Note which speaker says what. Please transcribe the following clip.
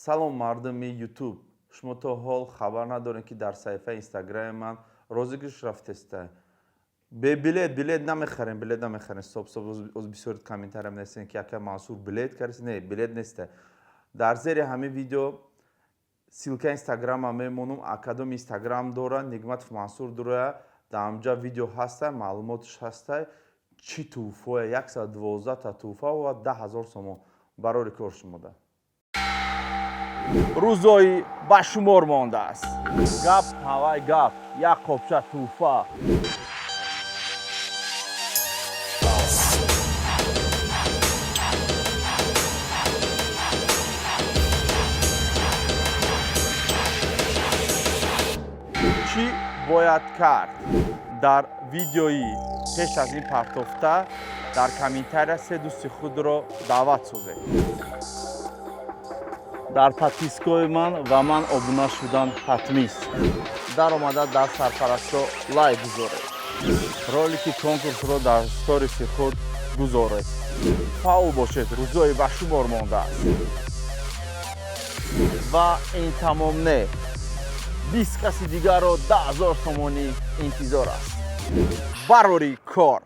Speaker 1: Салом, мардуми Ютуб! Шумо то ҳол хабар надорем, ки дар саҳифаи Инстаграми ман розыгрыш рафтеста. Бе билет, билет намехарем, билет намехарем. Стоп, стоп, оз бисёр комментариям нестен, ки ака Мансур, билет карест. Не, билет неста. Дар зери ҳамин видео ссылка Инстаграма мемонум. Акадоми Инстаграм дора, Нигматов Мансур дуроя. Дар ҳамҷа видео ҳаста, маълумотш ҳаста, чӣ тӯҳфое: 112 та тӯҳфа ва 10 000 сомон. Барори кор шумода. Рӯзои ба шумор мондааст. Гап ҳавай гап, як қопча тӯҳфа. Чӣ бояд кард? Дар видеои пеш аз ин партофта дар комментария се дӯсти худро даъват созед. Дар подпискаҳои ман ва ман обуна шудан ҳатмист. Даромада дар сарпарастҳо лайк гузоред. Ролики конкурсро дар сториси худ гузоред. Фаъол бошед, рӯзои ба шумор мондааст. Ва ин тамом не, 20 каси дигарро 10 000 сомонӣ интизор аст. Барори кор.